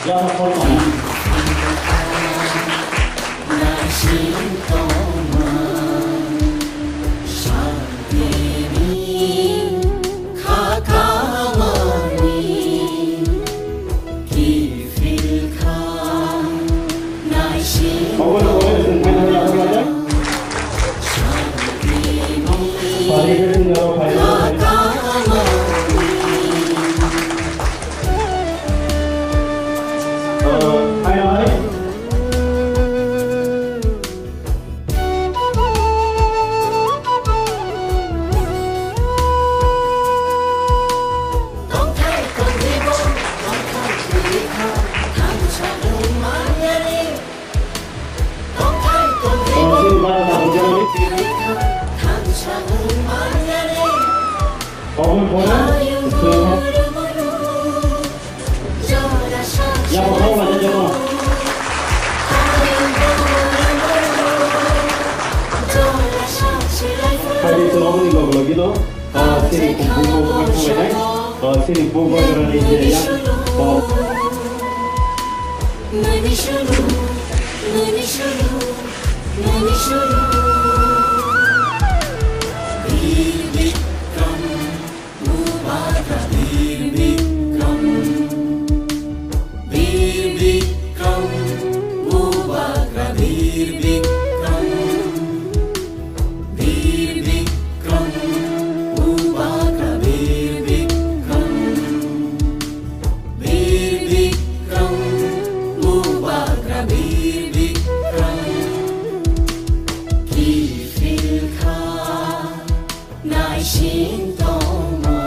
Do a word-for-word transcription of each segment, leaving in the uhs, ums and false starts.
Yaphang khoroknwi. Obo no obo chwng phai thangwi yaphang laijak. Pari khe chwng aro phai. Ah, hai, hai. Yaphang khoroknwi jotono. Phaidi chwng oboni logi logi no, ah, chini bumung bumung thanglainai, ah, chini bumung bumung ni je yang, ah. Naising tongma,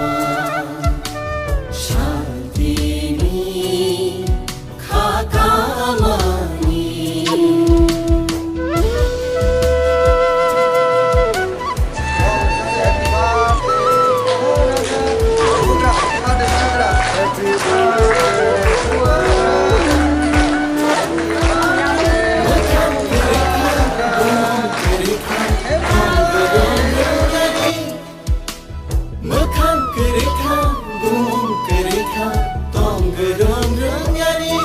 santini kha kamani. Mwkhang kwrwi kha, bumung kwrwi kha, tong kwrwng rwngyani.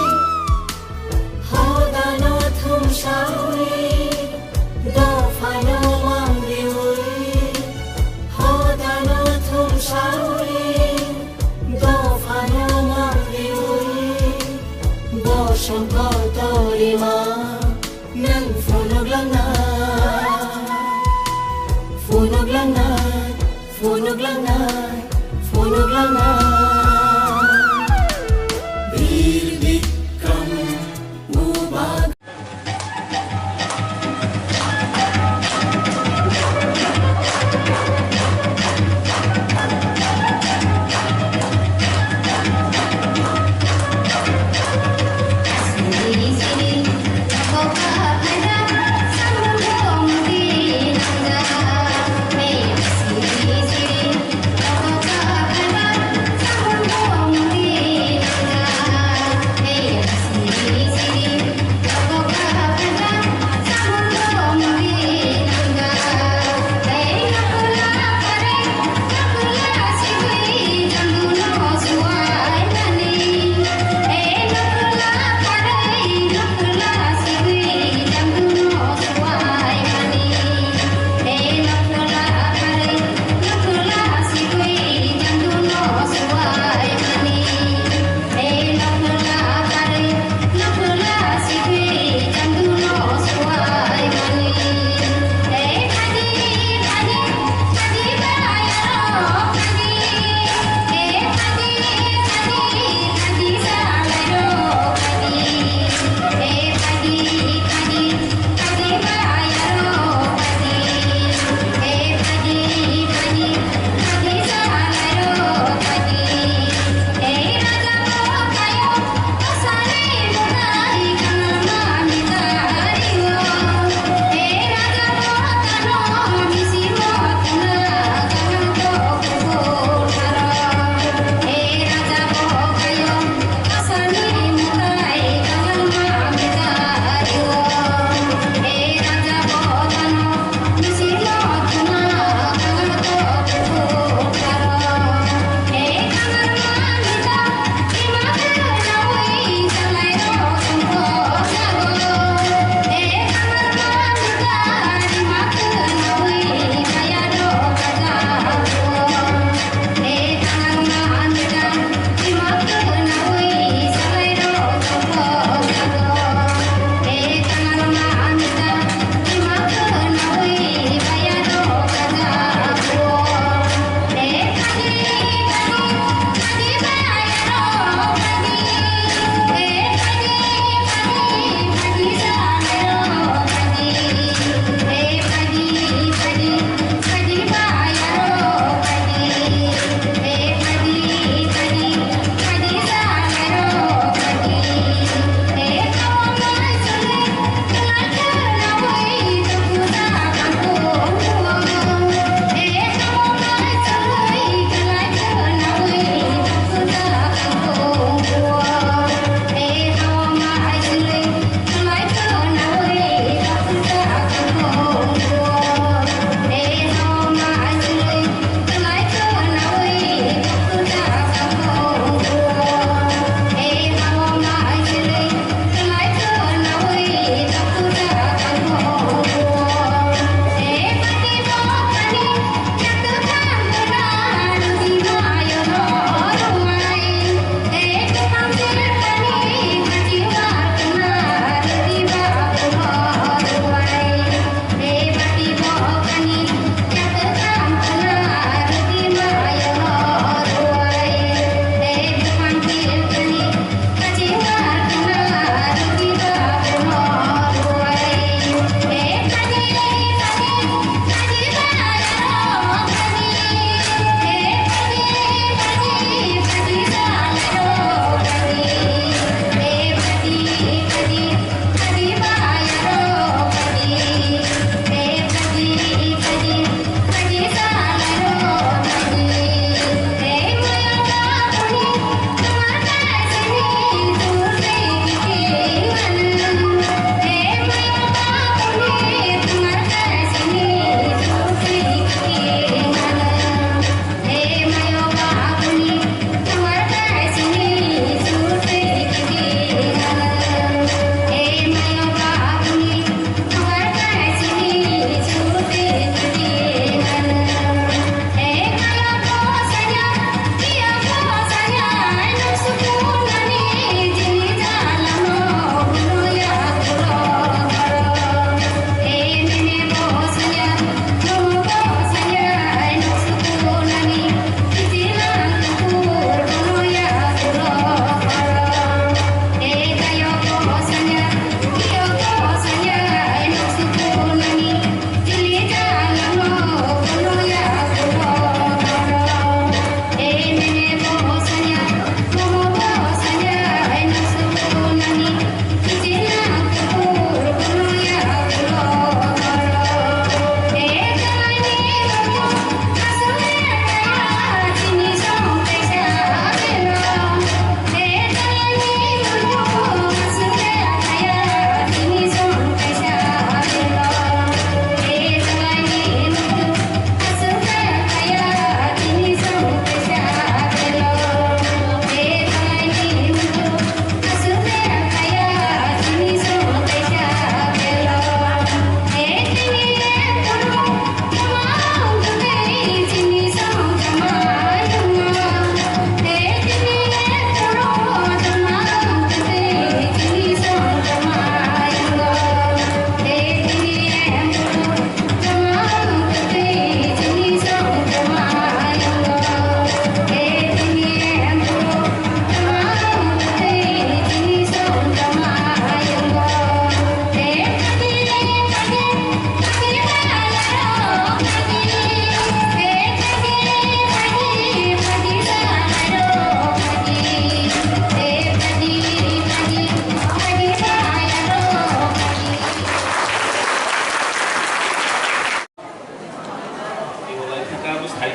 Hodano thumsawi, dophano mangriwi. Hodano thumsawi, dophano mangriwi. Bosong kotorima, nwng phunuk langnai, phunuk langnai. Phunuk langnai, phunuk langnai. Bir Bikram Mubak.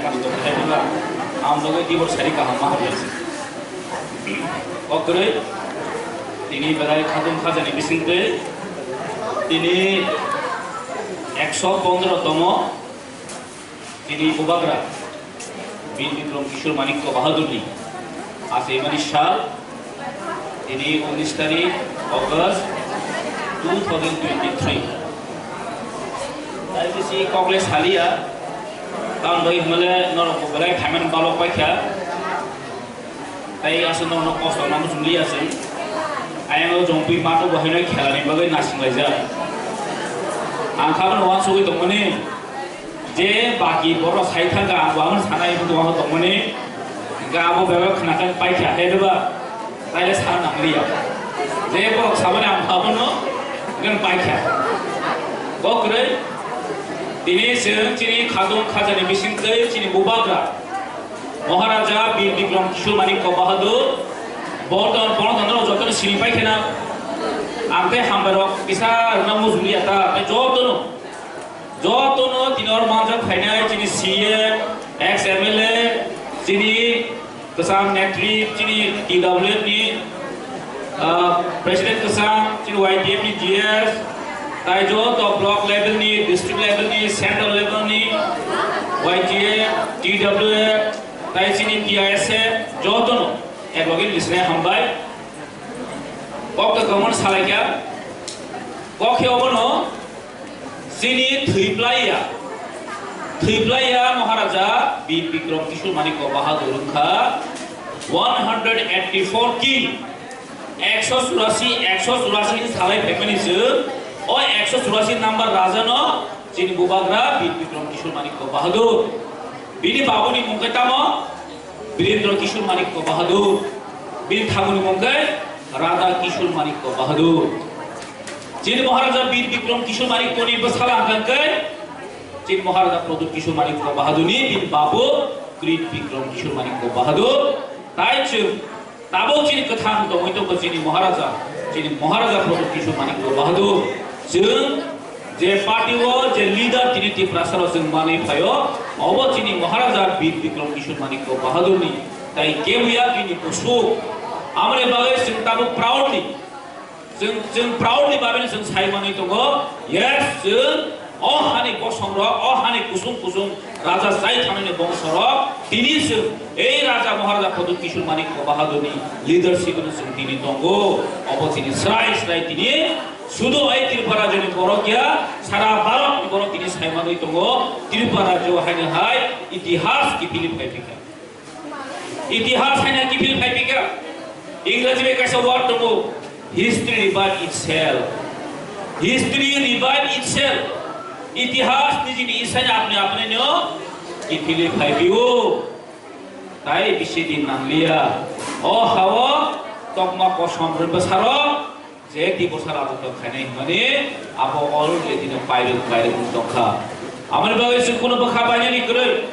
Master Khairullah, ang loge dibor sari kaham ma hamya se. O kwrwi, tini belai khatung khajani bisingtwi, tini ekso pondro tomo, tini Bubagra, Bir Bikram Kishore Manikya Bahadurni, achaimani sal, tini unis tarik August two thousand twenty-three. Tei bisi kokle saliya, tang bai hwnle norok bo belai khaimani balok paikha. Tei aswk norokno kosto nangma chwng liya se. Ayang o jongpui mato bo haino khelani bagwi nasing laijak. Ang kha bono uansugwi tongmani. Je baki borok sai thangkha, ang bo abono sanai, bo tongmani, hingkhe abo bebak khna khe paikha, hai diba? Taile sana nangliya. Je borok sabani ang abono, hingkhe paikha. Bo kwrwi, tini chwng chini khatung khajani bisingtwi chini Bubagra Maharaja Bir Bikram Kishore Manikya Bahadur, Bolton, Bolton rok jotono sini paikhana, ang tei hambai rok kisa rwna mujuli ata, tei jotono Jotono tini oro manjak phainai chini C M, ex M L A, chini kwcham netri, chini T W F ni, ah, president kwcham, chini Y T F ni G S, tai joto block level ni, district level ni, central level ni, Y T F, T W F, tai chini T I S F, jotono eklogi lisne hambai. Kok to kamon salaikya, kok he obono, Chini thwiplaiya, thwiplaiya Maharaja Bir Bikram Kishore Manikya Bahadur wngkha one hundred eighty-four king, ekso churasi, ekso churasi salai phaimani se, o ekso churasi number raja no chini Bubagra Bir Bikram Kishore Manikya Bahadur. Bini babuni mung khe tamo? Birendra Kishore Manikya Bahadur, bini thangmani mung khe Radha Kishore Manikya Bahadur. Chini Maharaja Bir Bikram Kishore Manikya ni bwsala hwnkha khe chini Maharaja Pradyut Kishore Manikya Bahadur ni bini babu Krit Bikram Kishore Manikya Bahadur. Tai chwng tabuk chini kwthang tongwi tongkha chini Maharaja, chini Maharaja Pradyut Kishore Manikya Bahadur. Chwng Je party o je leader tini Tiprasa rok chwng manwi phaio, obo chini Maharaja Bir Bikram Kishore Manikya Bahadur ni, tai kebuya bini kusuk. Amoni bagwi chwng tabuk proudly, chwng, chwng proudly babino chwng sai manwi tongo, yes, chwng o hani bosong rok, o hani kusung kusung raja chai thangnaini bongso rok, tini chwng ei Raja Maharaja Pradyut Kishore Manikya Bahadur ni leadership no chwng tini tongo, obo chini srai srai tini Sudu hai Tripura rajyoni borok ya, sara Bharat ni borok tini sai manwi tongo, Tripura rajyo haino hai itihas kiphilwi phai phikha. Itihas haino kiphilwi phai phikha. Ingraji bai kaisa word tongo, history revive itself. History revive itself. Itihas nijini isani apni apni no kiphilwi phai phio. Tai bisi din nangliya. O hao tokma kosom rwbwsarok je Tiprasa rajotw khainai hwnmani abo already no pairwk pairwk wng tongkha. Aboni bagwi chwng kunu bwkha bainani kwrwi.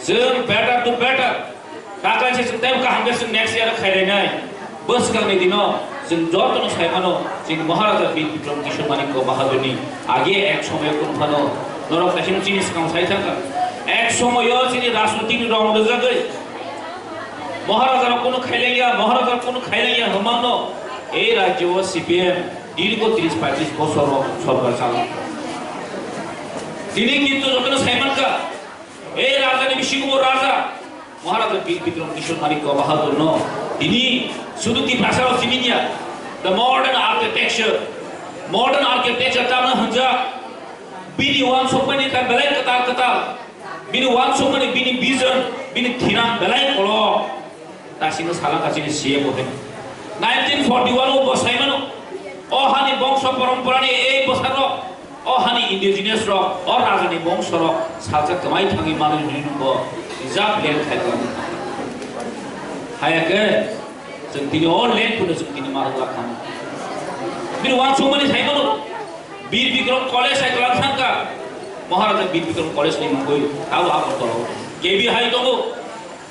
Chwng better to better. Taklaise chwng teibo kaham khe chwng next year khairainai. Bwskangni dino chwng jotono sai mano, chini Maharaja Bir Bikram Kishore Manikya Bahadurni age ek somoyo kunu phano norok kaisa chini swkang sai thangkha. Ek somoyo chini rajnitini rong rwjagwi Maharaja rok kunu khailaiya, Maharaja rok kunu khailaiya hwnmano ei rajyo o C P M dirgo tris paitris bosor rok sorkar chalokha. Tini kintu jotono sai mankha, ei rajani bisingo raja Maharaja Bir Bikram Kishore Manikya Bahadur no tini sudu Tiprasa rok simi ya, the modern architecture, modern architecture tamna hwnjak, bini uansukmani kha belai kwtal kwtal, bini uansukmani, bini vision, bini thinang belai kolok. Tasingno salangkha chini C M bo hai. Nineteen forty-one o bwsai mano. O hani bongso poromporani ei bwsarok, o hani indigenous rok, o rajani bongso rok salsa kwmai thangwi manwi hwnwi nungbo reserve land khai tongmani. Haya khe chwng tini o land phano chwng tini marwk lakha. Bini uansukmani sai mano. Bir Bikram College hai kwlang thangkha. Maharaja Bir Bikram College ni mungwi abo Agartala o. K B hai tongo.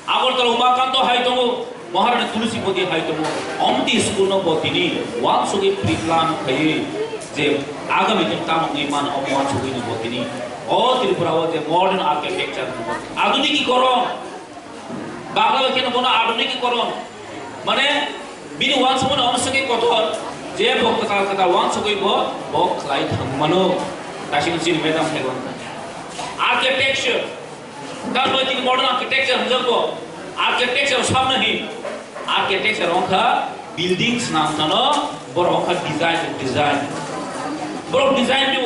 Agartala Umakanto hai tongo, Maharani Tulusipati hai tongo. Omti school no bo tini uansugwi pre-plan khaiwi je agami din tamo wngwi mano, omo uansugwi no bo tini O Tripura o je modern architecture, adhunikikron, Bangla bai kheno bono adhunikikron, mane bini uansukmani omo swkhe kotor je bo kwtal kwtal uansugwi bo, bo khlai thangmano. Kaisa chini madam hai wngkha. Architecture, tamo tini modern architecture hwnjago. Architecture samno hin. Architecture wngkha building swnam sano, borok wngkha design, design. Borok design do.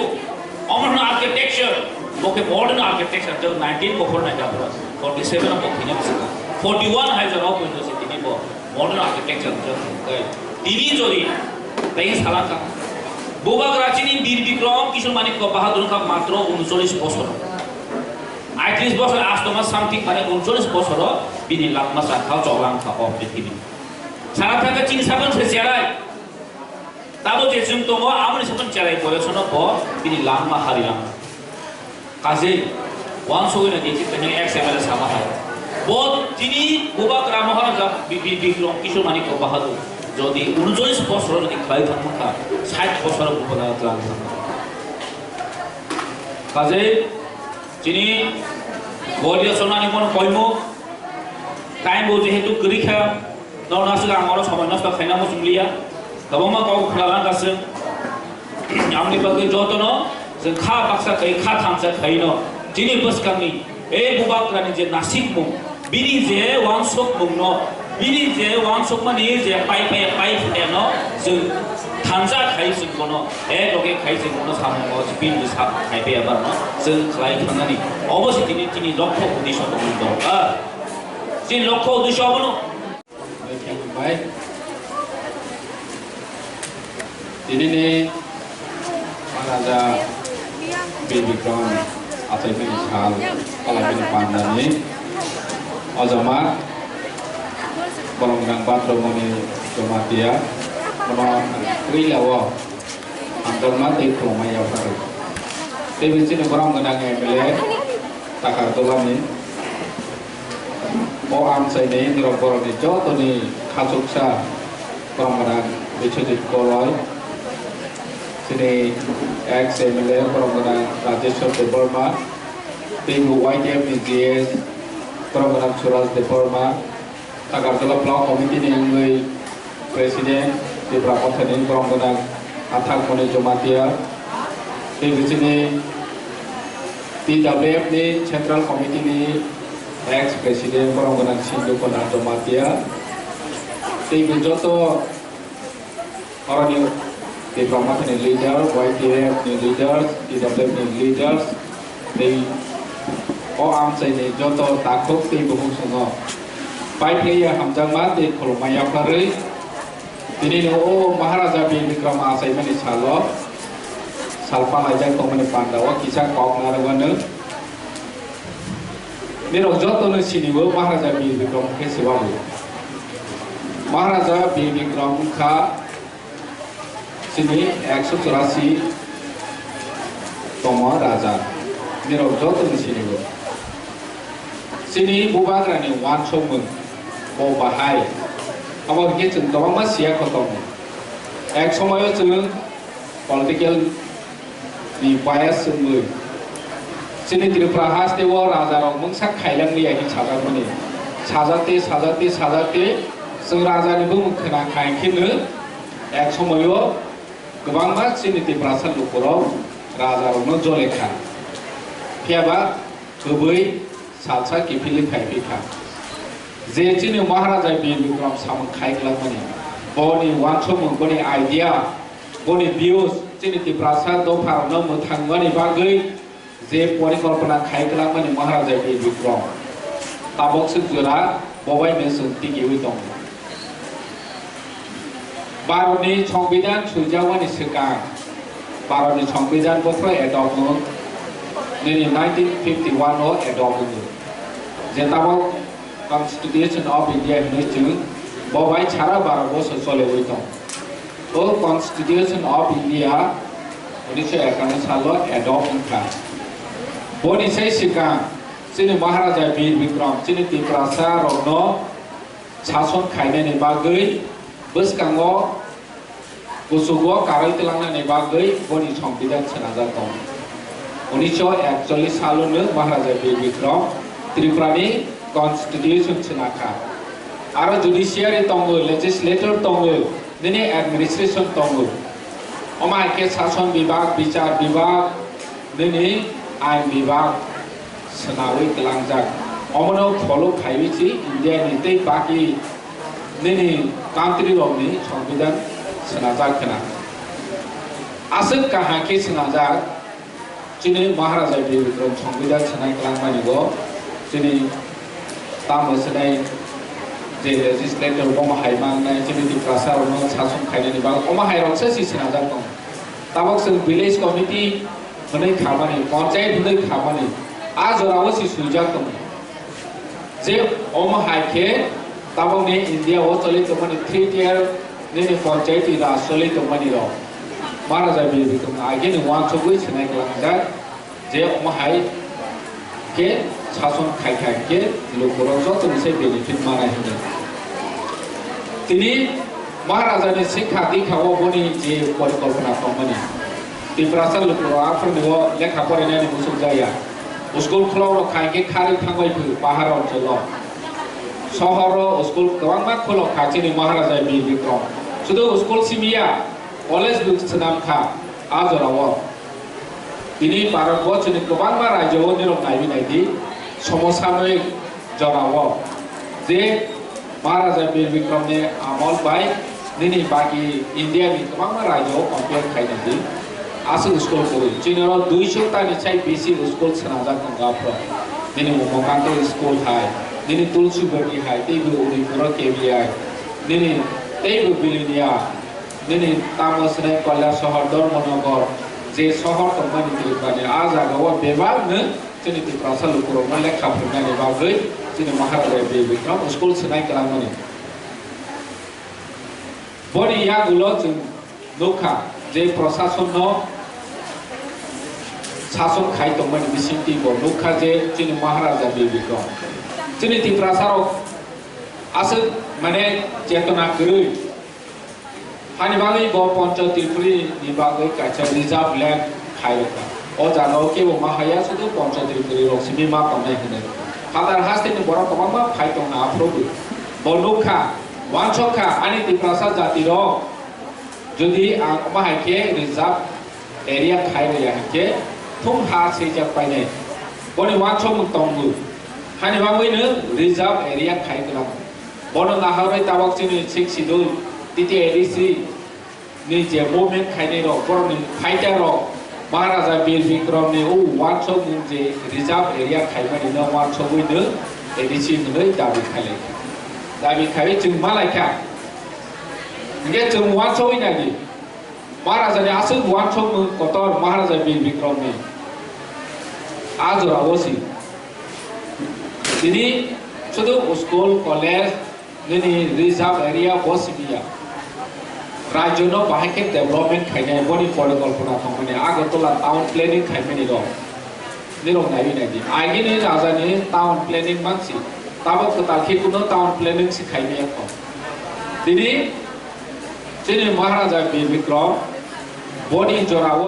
Omo hwno architecture. Bo khe modern architecture, jok nineteen bo phor nai jabra. Forty seven bo phina bwswkha. Forty one hai jora bo se tini bo modern architecture jok. Tini jodi tai salaka. Bubagra chini Bir Bikram Kishore Manikya Bahadur kha matro uncholish bosor. Aitris bosor, asto mas something, mane uncholish bosoro bini langma chakha, choklang kha o prithibi. Sara thangkhe chini sakon se cherai. Tabo je chwng tongo, aboni sakon cherai boyosono bo bini langma hari langma. Kaje, wansugwi na dichi tene X M L A sama hai. Bo tini Bubagra Maharaja Bi-, Bi-, Bikram Kishore Manikya Bahadur. Jodi uncholish bosoro jodi khlai thangma kha, sait bosoro Bubagra khlai thangma. Kaje, Chini Golia Sonani bono koimo, time bo jehetu kwrwi kha, norna swkang ang oro somoi nosto khaina muchung liya, kwbangma kok khwna langkha chwng. Amoni bagwi jotono chwng kha baksa khai, kha thansa khaino. Chini bwskangni, e Bubagrani je nasikmung, bini je wansukmungno, bini je wansukmani je pai pai pai phano chwng thansa khai chwng bono, e loge khai chwng bono samungo bini sak khai pai abarno chwng khlai thangnani. Obo se tini, tini lokho uddesho tongmani dorkar. Chini lokho uddesho abono. Bai. Tini ni Maharaja Bir Bikram achaimani sal, palaimani pandani ojama, borok nang Bhadramoni Jamatia, bono puila o hamjakma tei khulumma yapharwi. Tei bini chini borok gwnang M L A Takarjolani. O amchaini norok borokni jotoni khachuksa borok gwnang Biswajit Koloi, chini ex M L A borok gwnang Rajeshwar Debbarma, tei bo Y T F ni G S borok gwnang Suraj Debbarma, Takarjala Block Committee ni wngwi President Tipra Mothani borok gwnang Athak Moni Jamatia, tei bichini T W F ni Central Committee ni ex President borok gwnang Sindhu Kona Jamatia, tei bo joto oroni Tipra Mothani leader, Y T F ni leaders, T W F ni leaders, tei o amchaini joto takhuk tei bukhuk swngo pai phlaiya hamjakma tei khulumma yapharwi. Tini no o Maharaja Bir Bikram achaimani salo, sal palaijak tongmani panda o kisa kok narwgano. Nirok jotono sinio Maharaja Bir Bikram khe se babu. Maharaja Bir Bikram wngkha chini ekso churasi tongma raja. Nirok jotono sinio. Chini Bubagrani uansukmung bo bahai. Abo hwnkhe chwng kwbangma siya kho tongo. Ek somoio chwng political ni bias wngwi chini Tripura haste o raja rok mungsa khailang liya hin sajakmani. Sajakte, sajakte, sajakte chwng raja ni bumung khna khai kheno ek somoio kwbangma chini Tiprasa lukurok raja rokno jole kha. Phiyaba kwbwi salsa kiphilwi phai phi kha. Je chini Maharaja Bir Bikram samung khai glakmani, boni uansukmung, boni idea, boni views, chini Tiprasa dopharokno mwthangmani bagwi je porikolpona khai glakmani Maharaja Bir Bikram, tabok swk jora bobaino chwng tikiwi tongo. Bharatni Songbidan suijakmani swkang, Bharatni Songbidan bophro adopt wng, nini nineteen fifty one o adopt wng. Je tabok Constitution of India hinwi chwng bo bai sara Bharat boso choliwi tong. O Constitution of India unisho ekanno salo adopt wngkha. Boni sai swkang chini Maharaja Bir Bikram chini Tiprasa rokno sason khainani bagwi bwskango kuchugo karwi twlangnani bagwi boni Songbidan swnajak tongo. Unisho ekcholish salo no Maharaja Bir Bikram Tripura ni constitution swnakha. Aro judiciary tongo, legislator tongo, nini administration tongo. Omo hai khe sason bibhag, bichar bibhag, nini ain bibhag swnawi kwlangjak. Omono follow khaiwi si India ni tei baki nini country rok ni songbidan swnajak khna. Aswk kaham khe swnajak. Chini Maharaja Bir Bikram songbidan swnai kwlangmani bo chini tamo swnai je legislator bo hai mangnai chini Tiprasa rokno sason khainani bagwi omo hai rok se si swnajak tongo. Tabok chwng village committee hwnwi khamani, panchayat hwnwi khamani, a jorao si swijak tongo. Je omo hai khe tabokni India o choli tongmani three tier nini panchayati raj choli tongmani rok Maharaja Bir Bikram agini uansugwi swnai kwlangjak je omo hai khe sason khai khai khe lukurok jotoni se benefit manai hwnwi. Tini Maharaja ni sikha dikha o boni je porikolpona tongmani. Tiprasa lukurok aphuru ni o lekha porinani musuk jaya. School khulok rok khai khe kharwi thangbai phu pahar oncholo. Sohor o school kwbangma khulok kha chini Maharaja Bir Bikram. Sudu school simiya, college bo swnam kha a jora o. Tini Bharat borso ni kwbangma rajyo o nirok naiwi naidi, somosamoi jora o je Maharaja Bir Bikram ni amol bai nini baki India ni kwbangma rajyo o compare khai naidi. Aswk school kwrwi. Chini oro duiso ta ni sai bisi school swnamjak tongo aphuru. Nini Umakanto school hai, nini Tulsibati hai, teibo Udaypur o K B I, nini teibo Bilonia, nini tamo swnai Kailashahar, Dharmanagar, je sohor tongmani Tripura ni, a jaga o bebak no chini Tiprasa lukurokno lekha phwrwngnani bagwi chini Maharaja Bir Bikram school swnai kwlangmani. Boni yagulo chwng nukha je prasasonno sason khai tongmani bisingtwi bo nukha je chini Maharaja Bir Bikram. Chini Tiprasa rok aswk mane chetona kwrwi. Hani bagwi bo Pancha Tripuri ni bagwi kaisa reserve land khai rwkha. O jaga o kebo ma haya sudu Pancha Tripuri rok simi ma tongnai hwnwi. Phatar haste ni borok kwbangma phai tongna aphuru bo nukha, wansokha ani Tiprasa jati rok jodi ang ma hai khe reserve area khai rwya hinkhe thum ha swijak painai. Boni wansokmung tongo. Hani bagwino reserve area khai kwlamo. Bono naharwi tabok chini Sixth Schedule, T T A D C ni je movement khainai rok, borokni fighter rok, Maharaja Bir Bikram ni o wansokmung je reserve area khaimani no wansogwino A D C hwnwi dabi khailai. Dabi khaiwi chwng malaikha. Hinkhe chwng wansogwi naidi. Maharaja ni aswk wansokmung kotor Maharaja Bir Bikram ni. A jora o si. Tini sudu school, college, nini reserve area bo simiya. Rajyo no bahai khe development khainai boni porikolpona tongmani. Agartala town planning khaimani rok. Nirok naiwi naidi. Agini raja ni town planning mansi. Tabok kwtal khe kuno town planning si khaimaya kho. Tini chini Maharaja Bir Bikram boni jora o